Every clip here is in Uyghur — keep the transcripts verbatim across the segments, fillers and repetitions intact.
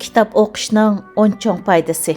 كىتاب ئوقۇشنىڭ ئون چوڭ پايدىسى.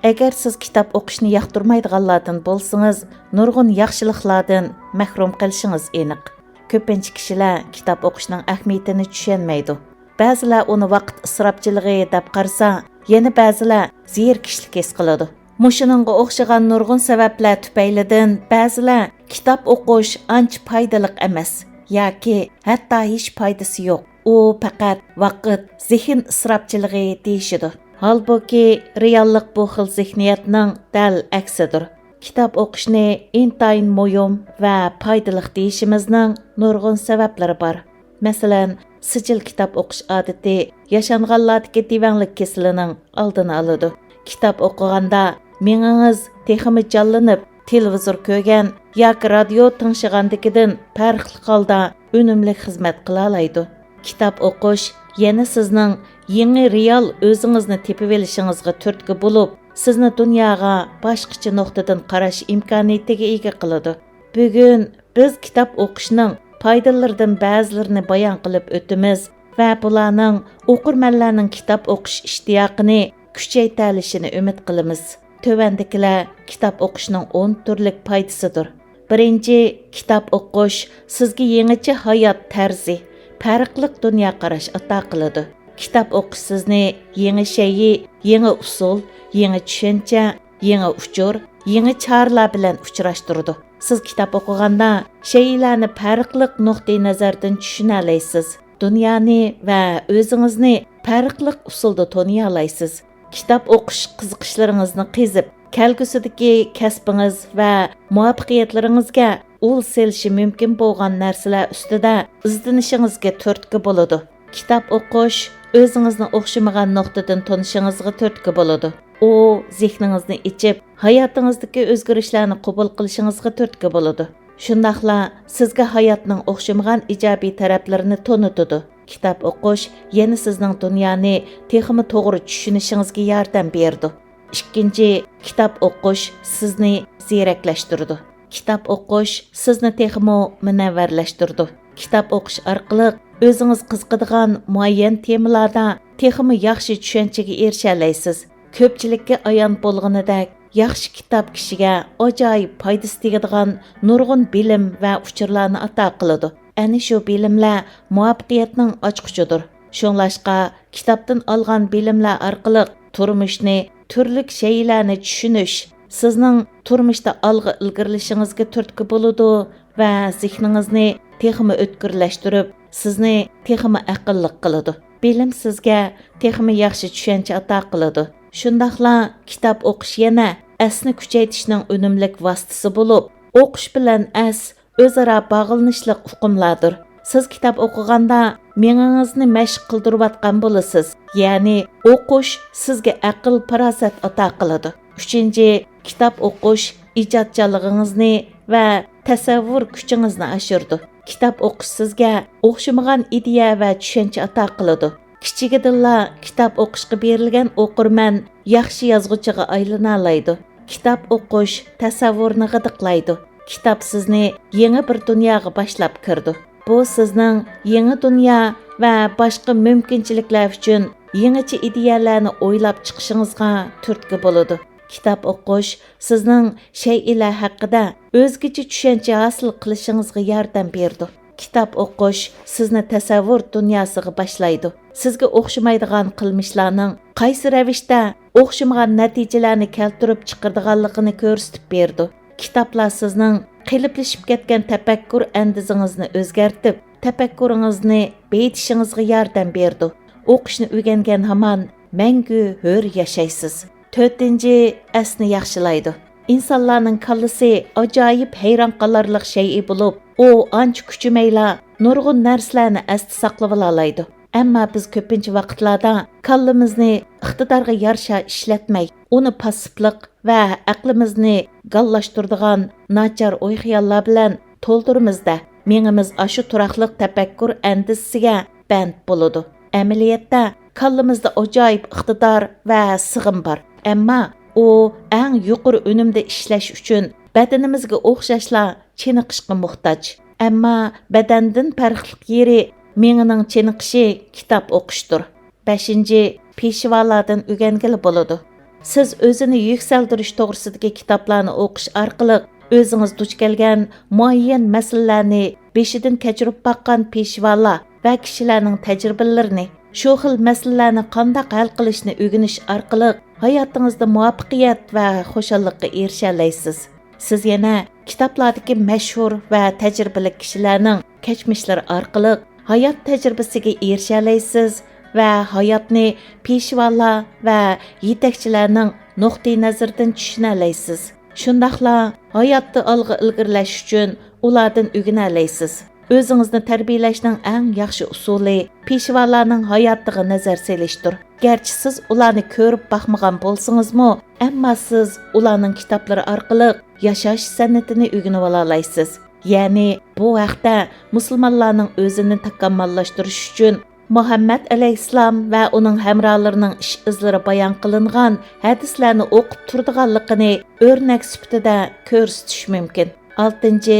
ئەگەر سىز كىتاب ئوقۇشنى ياقتۇرمايدىغانلاردىن بولسىڭىز، نۇرغۇن ياخشىلىقلاردىن مەھرۇم قېلىشىڭىز ئېنىق. كۆپىنچە كىشىلەر كىتاب ئوقۇشنىڭ ئەھمىيىتىنى چۈشەنمەيدۇ. بەزىلەر ئۇنى ۋاقىت ئىسراپچىلىقى دەپ قارىسا، يەنە بەزىلەر زېرىكىشلىك ھېس قىلىدۇ. مۇشۇنىڭغا ئوخشىغان نۇرغۇن سەۋەبلەر تۈپەيلىدىن بەزىلەر كىتاب ئوقۇش ئانچە پايدىلىق ئەمەس ياكى ھەتتا ھېچ پايدىسى يوق، ئۇ پەقەت ۋاقىت، زېھىن ئىسراپچىلىقى دېيىشىدۇ. ھالبۇكى، رېئاللىق بۇ خىل زېھنىيەتنىڭ دەل ئەكسىدۇر. كىتاب ئوقۇشنى ئىنتايىن مۇھىم ۋە پايدىلىق دېيىشىمىزنىڭ نۇرغۇن سەۋەبلىرى بار. مەسىلەن، سىجىل كىتاب ئوقۇش ئادىتى ياشانغانلاردىكى دېۋەڭلىك كېسىلىنىڭ ئالدىنى ئالىدۇ. كىتاب ئوقۇغاندا مېڭىڭىز تېخىمۇ جانلىنىپ، تېلېۋىزور كۆرگەن ياكى رادىيو تىڭشىغاندىكىدىن پەرقلىق ھالدا ئۈنۈملۈك خىزمەت قىلالايدۇ. كىتاب ئوقۇش يەنە سىزنىڭ يېڭى رېئال ئۆزىڭىزنى تېپىۋېلىشىڭىزغا تۈرتكە بولۇپ، سىزنى دۇنياغا باشقىچە نۇقتىدىن قاراش ئىمكانىيىتىگە ئىگە قىلىدۇ. بۈگۈن بىز كىتاب ئوقۇشنىڭ پايدىلىرىدىن بەزىلىرىنى بايان قىلىپ ئۆتىمىز ۋە بۇلارنىڭ ئوقۇرمەنلەرنىڭ كىتاب ئوقۇش ئىشتىياقىنى كۈچەيتەلىشىنى ئۈمىد قىلىمىز. تۆۋەندىكىلەر كىتاب ئوقۇشنىڭ ئون تۈرلۈك پايدىسىدۇر. بىرىنچى، كىتاب ئوقۇش سىزگە يېڭىچە ھايات تەرزى، پەرقلىق دۇنيا قاراش ئاتا قىلىدۇ. كىتاب ئوقۇش سىزنى يېڭى شەيئى، يېڭى ئۇسۇل، يېڭى چۈشەنچە، يېڭى ئۇچۇر، يېڭى چارىلار بىلەن ئۇچراشتۇرىدۇ. سىز كىتاب ئوقۇغاندا شەيئىلەرنى پەرقلىق نۇقتىئى نەزەردىن چۈشىنەلەيسىز. دۇنيانى ۋە ئۆزىڭىزنى پەرقلىق ئۇسۇلدا تونۇيالايسىز. كىتاب ئوقۇش قىزىقىشلىرىڭىزنى قېزىپ، كەلگۈسىدىكى كەسپىڭىز ۋە مۇۋەپپەقىيەتلىرىڭىزگە ئۇل سېلىشى مۇمكىن بولغان نەرسىلەر ئۈستىدە ئىزدىنىشىڭىزگە تۈرتكە بولىدۇ. كىتاب ئوقۇش ئۆزىڭىزنى ئوخشىمىغان نۇقتىدىن تونۇشىڭىزغا تۈرتكە بولىدۇ. ئۇ زېھنىڭىزنى ئېچىپ، ھاياتىڭىزدىكى ئۆزگىرىشلەرنى قوبۇل قىلىشىڭىزغا تۈرتكە بولىدۇ. شۇنداقلا سىزگە ھاياتنىڭ ئوخشىمىغان ئىجابىي تەرەپلىرىنى تونۇتىدۇ. كىتاب ئوقۇش يەنە سىزنىڭ دۇنيانى تېخىمۇ توغرا چۈشىنىشىڭىزگە ياردەم بېرىدۇ. ئىككىنچى، كىتاب ئوقۇش سىزنى زېرەكلەشتۈرىدۇ. كىتاب ئوقۇش سىزنى تېخىمۇ مۇنەۋۋەرلەشتۈرىدۇ. كىتاب ئوقۇش ئارقىلىق ئۆزىڭىز قىزىقىدىغان مۇئەييەن تېمىلاردا تېخىمۇ ياخشى چۈشەنچىگە ئېرىشەلەيسىز. كۆپچىلىككە ئايان بولغىنىدەك، ياخشى كىتاب كىشىگە ئاجايىپ پايدىسى تېگىدىغان نۇرغۇن بىلىم ۋە ئۇچۇرلارنى ئاتا قىلىدۇ. ئەنە شۇ بىلىملەر مۇۋەپپەقىيەتنىڭ ئاچقۇچىدۇر. شۇڭلاشقا، كىتابتىن ئالغان بىلىملەر ئارقىلىق تۇرمۇشنى، تۈرلۈك شەيئىلەرنى چۈشىنىش سىزنىڭ تۇرمۇشتا ئالغا ئىلگىرىلىشىڭىزگە تۈرتكە بولىدۇ ۋە زېھنىڭىزنى تېخىمۇ ئۆتكۈرلەشتۈرۈپ، سىزنى تېخىمۇ ئەقىللىق قىلىدۇ. بىلىم سىزگە تېخىمۇ ياخشى چۈشەنچە ئاتا قىلىدۇ. شۇنداقلا كىتاب ئوقۇش يەنە ئەسنى كۈچەيتىشنىڭ ئۈنۈملۈك ۋاسىتىسى بولۇپ، ئوقۇش بىلەن ئەس ئۆزئارا باغلىنىشلىق ئۇقۇملاردۇر. سىز كىتاب ئوقۇغاندا مېڭىڭىزنى مەشىق قىلدۇرۇۋاتقان بولىسىز، يەنى ئوقۇش سىزگە ئەقىل-پاراسەت ئاتا قىلىدۇ. ئۈچىنچى، كىتاب ئوقۇش ئىجادچانلىقىڭىزنى ۋە تەسەۋۋۇر كۈچىڭىزنى ئاشۇرىدۇ. كىتاب ئوقۇش سىزگە ئوخشىمىغان ئىدىيە ۋە چۈشەنچە ئاتا قىلىدۇ. كىچىكىدىنلا كىتاب ئوقۇشقا بېرىلگەن ئوقۇرمەن ياخشى يازغۇچىغا ئايلىنالايدۇ. كىتاب ئوقۇش تەسەۋۋۇرنى غىدىقلايدۇ. كىتاب سىزنى يېڭى بىر دۇنياغا باشلاپ كىرىدۇ. بۇ سىزنىڭ يېڭى دۇنيا ۋە باشقا مۇمكىنچىلىكلەر ئۈچۈن يېڭىچە ئىدىيەلەرنى ئويلاپ چىقىشىڭىزغا تۈرتكە بولىدۇ. كىتاب ئوقۇش سىزنىڭ شەيئىلەر ھەققىدە ئۆزگىچە چۈشەنچە ھاسىل قىلىشىڭىزغا ياردەم بېرىدۇ. كىتاب ئوقۇش سىزنى تەسەۋۋۇر دۇنياسىغا باشلايدۇ. سىزگە ئوخشىمايدىغان قىلمىشلارنىڭ قايسى رەۋىشتە ئوخشىمىغان نەتىجىلەرنى كەلتۈرۈپ چىقىرىدىغانلىقىنى كۆرسىتىپ بېرىدۇ. كىتابلار سىزنىڭ قېلىپلىشىپ كەتكەن تەپەككۇر ئەندىزىڭىزنى ئۆزگەرتىپ، تەپەككۇرىڭىزنى بېيىتىشىڭىزغا ياردەم بېرىدۇ. ئوقۇشنى ئۆگەنگەن ھامان مەڭگۈ ھۆر ياشايسىز. تۆتىنچى، ئەسنى ياخشىلايدۇ. ئىنسانلارنىڭ كاللىسى ئاجايىپ ھەيران قالارلىق شەيئى بولۇپ، ئۇ ئانچە كۈچىمەيلا نۇرغۇن نەرسىلەرنى ئەستە ساقلىۋالالايدۇ. ئەمما بىز كۆپىنچە ۋاقىتلاردا كاللىمىزنى ئىقتىدارغا يارىشا ئىشلەتمەي، ئۇنى پاسسىپلىق ۋە ئەقلىمىزنى گاللاشتۇرىدىغان ناچار ئوي-خىياللار بىلەن تولدۇرىمىز-دە، مېڭىمىز ئاشۇ تۇراقلىق تەپەككۇر ئەندىزىسىگە بەند بولىدۇ. ئەمەلىيەتتە، كاللىمىزدا ئاجايىپ ئىقتىدار ۋە سىغىم بار، ئەمما ئۇ ئەڭ يۇقىرى ئۈنۈمدە ئىشلەش ئۈچۈن بەدىنىمىزگە ئوخشاشلا چېنىقىشقا موھتاج. ئەمما بەدەندىن پەرقلىق يېرى، مېڭىنىڭ چېنىقىشى كىتاب ئوقۇشتۇر. بەشىنچى، پېشۋالاردىن ئۆگەنگىلى بولىدۇ. سىز ئۆزىنى يۈكسەلدۈرۈش توغرىسىدىكى كىتابلارنى ئوقۇش ئارقىلىق ئۆزىڭىز دۇچ كەلگەن مۇئەييەن مەسىلىلەرنى بېشىدىن كەچۈرۈپ باققان پېشۋالار ۋە كىشىلەرنىڭ تەجرىبىلىرىنى، شۇ خىل مەسىلىلەرنى قانداق ھەل قىلىشنى ئۆگىنىش ئارقىلىق ھاياتىڭىزدا مۇۋەپپەقىيەت ۋە خۇشاللىققا ئېرىشەلەيسىز. سىز يەنە كىتابلاردىكى مەشھۇر ۋە تەجرىبىلىك كىشىلەرنىڭ كەچمىشلىرى ئارقىلىق ھايات تەجرىبىسىگە ئېرىشەلەيسىز ۋە ھاياتنى پېشۋالار ۋە يېتەكچىلەرنىڭ نۇقتىئىنەزىرىدىن چۈشىنەلەيسىز. شۇنداقلا ھاياتتا ئالغا ئىلگىرىلەش ئۈچۈن ئۇلاردىن ئۆگىنەلەيسىز. ئۆزىڭىزنى تەربىيەلەشنىڭ ئەڭ ياخشى ئۇسۇلى پېشۋالارنىڭ ھاياتىغا نەزەر سېلىشتۇر. گەرچە سىز ئۇلارنى كۆرۈپ باقمىغان بولسىڭىزمۇ، ئەمما سىز ئۇلارنىڭ كىتابلىرى ئارقىلىق ياشاش سەنئىتىنى ئۆگىنىۋالالايسىز. يەنى بۇ ھەقتە مۇسۇلمانلارنىڭ ئۆزىنى تاكامماللاشتۇرۇش ئۈچۈن مۇھەممەد ئەلەيھىسسالام ۋە ئۇنىڭ ھەمراھلىرىنىڭ ئىش ئىزلىرى بايان قىلىنغان ھەدىسلەرنى ئوقۇپ تۇرىدىغانلىقىنى ئۆرنەك سۈپىتىدە كۆرسىتىش مۇمكىن. ئالتىنچى،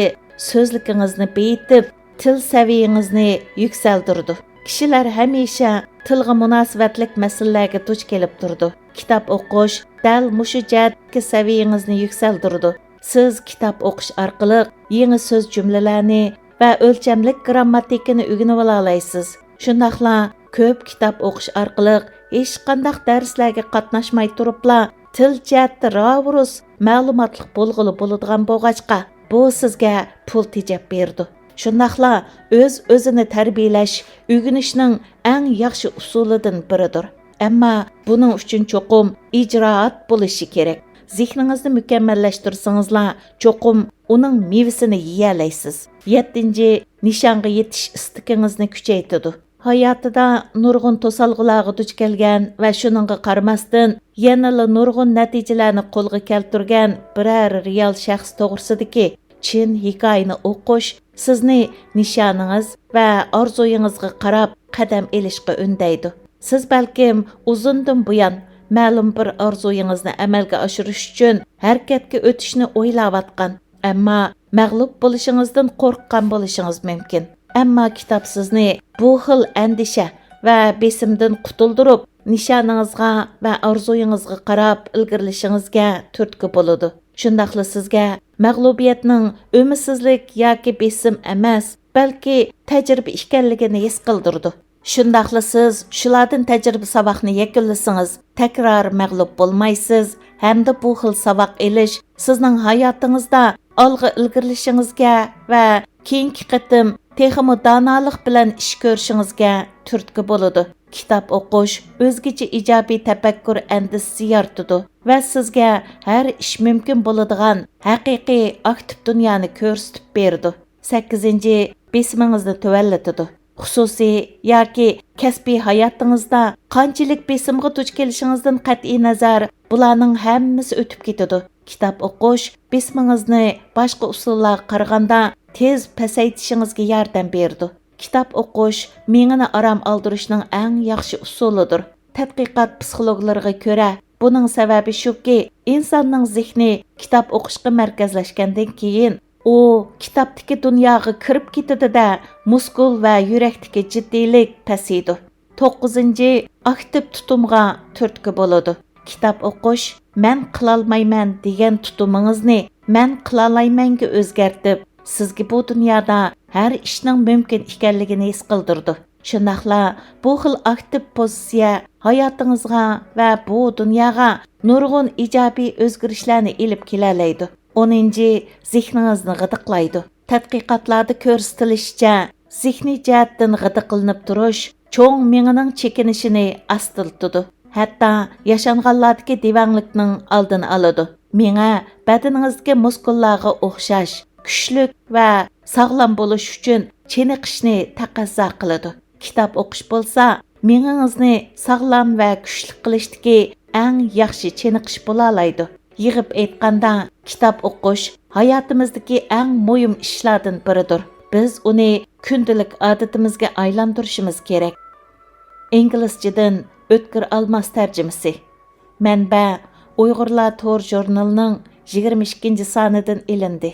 سۆزلۈكىڭىزنى بېيىتىپ، تىل سەۋىيىڭىزنى يۈكسەلدۈرىدۇ. كىشىلەر ھەمىشە تىلغا مۇناسىۋەتلىك مەسىلىلەرگە دۇچ كېلىپ تۇرىدۇ. كىتاب ئوقۇش دەل مۇشۇ جەھەتتىكى سەۋىيىڭىزنى يۈكسەلدۈرىدۇ. سىز كىتاب ئوقۇش ئارقىلىق يېڭى سۆز جۈملىلەرنى ۋە ئۆلچەملىك گىرامماتىكىنى ئۆگىنىۋالالايسىز. شۇنداقلا كۆپ كىتاب ئوقۇش ئارقىلىق ھېچقانداق دەرسلەرگە قاتناشماي تۇرۇپلا تىل جەھەتتە راۋۇرۇس مەلۇماتلىق بولغىلى بولىدىغان بولغاچقا، بۇ سىزگە پۇل تېجەپ بېرىدۇ. شۇنداقلا ئۆز-ئۆزىنى تەربىيەلەش ئۆگىنىشنىڭ ئەڭ ياخشى ئۇسۇلىدىن بىرىدۇر. ئەمما بۇنىڭ ئۈچۈن چوقۇم ئىجرائات بولۇشى كېرەك. زېھنىڭىزنى مۇكەممەللەشتۈرسىڭىزلا، چوقۇم ئۇنىڭ مېۋىسىنى يېيەلەيسىز. يەتتىنچى، نىشانغا يېتىش ئىستىكىڭىزنى كۈچەيتىدۇ. ھاياتىدا نۇرغۇن توسالغۇلارغا دۇچ كەلگەن ۋە شۇنىڭغا قارىماستىن، يەنىلا نۇرغۇن نەتىجىلەرنى قولغا كەلتۈرگەن بىرەر رېئال شەخس توغرىسىدىكى چىن ھېكايىنى ئوقۇش سىزنى نىشانىڭىز ۋە ئارزۇيىڭىزغا قاراپ قەدەم ئېلىشقا ئۈندەيدۇ. سىز بەلكىم ئۇزۇندىن بۇيان مەلۇم بىر ئارزۇيىڭىزنى ئەمەلگە ئاشۇرۇش ئۈچۈن ھەرىكەتكە ئۆتۈشنى ئويلاۋاتقان، ئەمما مەغلۇپ بولۇشىڭىزدىن قورققان بولۇشىڭىز مۇمكىن. ئەمما كىتاب سىزنى بۇ خىل ئەندىشە ۋە بېسىمدىن قۇتۇلدۇرۇپ، نىشانىڭىزغا ۋە ئارزۇيىڭىزغا قاراپ ئىلگىرىلىشىڭىزگە تۈرتكە بولىدۇ. شۇنداقلا سىزگە مەغلۇبىيەتنىڭ ئۈمىدسىزلىك ياكى بېسىم ئەمەس، بەلكى تەجرىبە ئىكەنلىكىنى ھېس قىلدۇرىدۇ. شۇنداقلا سىز شۇلاردىن تەجرىبە ساۋاقنى يەكۈنلىسىڭىز، تەكرار مەغلۇپ بولمايسىز ھەمدە بۇ خىل ساۋاق ئېلىش سىزنىڭ ھاياتىڭىزدا ئالغا ئىلگىرىلىشىڭىزگە ۋە كېيىنكى قېتىم تېخىمۇ دانالىق بىلەن ئىش كۆرۈشىڭىزگە تۈرتكە بولىدۇ. كىتاب ئوقۇش ئۆزگىچە ئىجابىي تەپەككۇر ئەندىزىسى يارىتىدۇ ۋە سىزگە ھەر ئىش مۇمكىن بولىدىغان ھەقىقىي ئاكتىپ دۇنيانى كۆرسىتىپ بېرىدۇ. سەككىزىنچى، بېسىمىڭىزنى تۆۋەنلىتىدۇ. خۇسۇسىي ياكى كەسپىي ھاياتىڭىزدا قانچىلىك بېسىمغا دۇچ كېلىشىڭىزدىن قەتئىينەزەر، بۇلارنىڭ ھەممىسى ئۆتۈپ كېتىدۇ. كىتاب ئوقۇش بېسىمىڭىزنى باشقا ئۇسۇللارغا قارىغاندا تېز پەسەيتىشىڭىزگە ياردەم بېرىدۇ. كىتاب ئوقۇش مېڭىنى ئارام ئالدۇرۇشنىڭ ئەڭ ياخشى ئۇسۇلىدۇر. تەتقىقات پسىخولوگلىرىغا كۆرە، بۇنىڭ سەۋەبى شۇكى، ئىنساننىڭ زېھنى كىتاب ئوقۇشقا مەركەزلەشكەندىن كېيىن، ئۇ كىتابتىكى دۇنياغا كىرىپ كېتىدۇ-دە، مۇسكۇل ۋە يۈرەكتىكى جىددىيلىك پەسىيىدۇ. توققۇزىنچى، ئاكتىپ تۇتۇمغا تۈرتكە بولىدۇ. كىتاب ئوقۇش، مەن قىلالمايمەن دېگەن تۇتۇمىڭىزنى مەن قىلالايمەنگە ئۆزگەرتىپ، سىزگە بۇ دۇنيادا ھەر ئىشنىڭ مۇمكىن ئىكەنلىكىنى ھېس قىلدۇرىدۇ. شۇنداقلا بۇ خىل ئاكتىپ پوزىتسىيە ھاياتىڭىزغا ۋە بۇ دۇنياغا نۇرغۇن ئىجابىي ئۆزگىرىشلەرنى ئېلىپ كېلەلەيدۇ. ئونىنچى، زېھنىڭىزنى غىدىقلايدۇ. تەتقىقاتلاردا كۆرسىتىلىشىچە، زېھنىي جەھەتتىن غىدىقلىنىپ تۇرۇش چوڭ مېڭىنىڭ چېكىنىشىنى ئاستىلىتىدۇ، ھەتتا ياشانغانلاردىكى دېۋەڭلىكنىڭ ئالدىنى ئالىدۇ. مېڭە بەدىنىڭىزدىكى مۇسكۇللارغا ئوخشاش كۈچلۈك ۋە ساغلام بولۇش ئۈچۈن چېنىقىشنى تەقەززا قىلىدۇ. كىتاب ئوقۇش بولسا مېڭىڭىزنى ساغلام ۋە كۈچلۈك قىلىشتىكى ئەڭ ياخشى چېنىقىش بولالايدۇ. يىغىپ ئېيتقاندا، كىتاب ئوقۇش ھاياتىمىزدىكى ئەڭ مۇھىم ئىشلاردىن بىرىدۇر. بىز ئۇنى كۈندىلىك ئادىتىمىزگە ئايلاندۇرۇشىمىز كېرەك. ئىنگلىزچىدىن ئۆتكۈر ئالماس تەرجىمىسى. مەنبە: ئۇيغۇرلار تور ژۇرنىلىنىڭ يىگىرمە ئىككىنچى سانىدىن ئېلىندى.